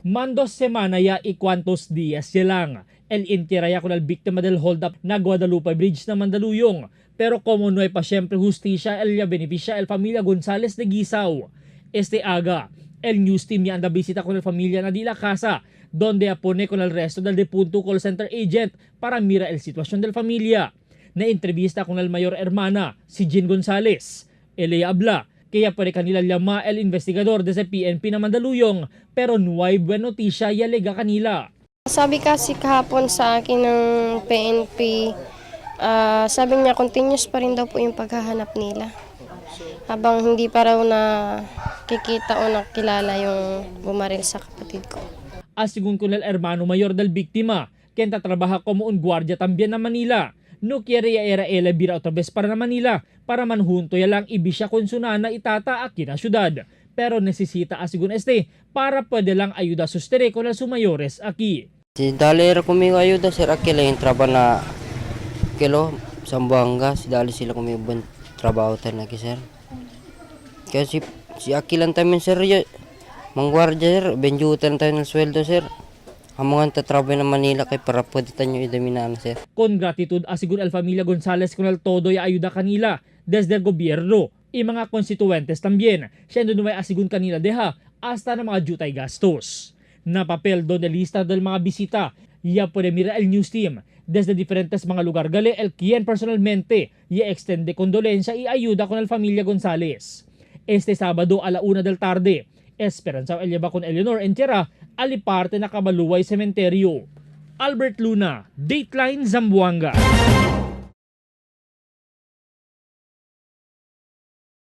Man 2 semana ya y cuantos días ya lang. El entierra ya con el víctima del hold up na Guadalupe Bridge na Mandaluyong. Pero como no hay pa siyempre justicia, el ya beneficia el familia Gonzales de Guisao. Este aga, el news team ya anda visita con el familia na di la casa, donde apone con el resto del depunto call center agent para mira el situación del familia. Na entrevista con el mayor hermana, si Jean Gonzales. Ele habla, kaya pwede kanila llama el investigador desde PNP na Mandaluyong, pero no hay buena noticia y alega kanila. Sabi kasi kahapon sa akin ng PNP, sabi niya continuous pa rin daw po yung paghahanap nila. Habang hindi pa raw na kikita o nakilala yung bumaril sa kapatid ko. Asigun con el hermano mayor del víctima, quien trabaja como un guardia también na Manila. No quiere ya era ela bira otra vez para na Manila, para manjunto ya lang ibisya con su nana itata aquí na ciudad. Pero necesita asigun este para pwede lang ayuda sostener con el su mayores aquí. Si dali era conmigo ayuda sir, aquel yung trabaho na kilo Zamboanga, si dali sila conmigo buen trabaho tayo na sir. Kaya si Akilan tayo sir, yo, mangguardia sir, benjutan tayo ng sweldo sir. Hamungan ta trabaho na Manila kay para pwede tayo idaminaan sir. Con gratitud asigun el familia Gonzales con el todo y ayuda kanila desde el gobierno y mga constituentes también, siendo no may asigun kanila deja hasta na mga jutay gastos. Na papel donde lista del mga bisita, ya puede mirar el news team desde diferentes mga lugar gali el quien personalmente ya extende condolencia y ayuda con el familia Gonzales. Este sábado a la 1 del tarde, Esperanza el lleva con Eleanor entierra aliparte na Kabaluay Cementerio. Albert Luna, Dateline Zamboanga.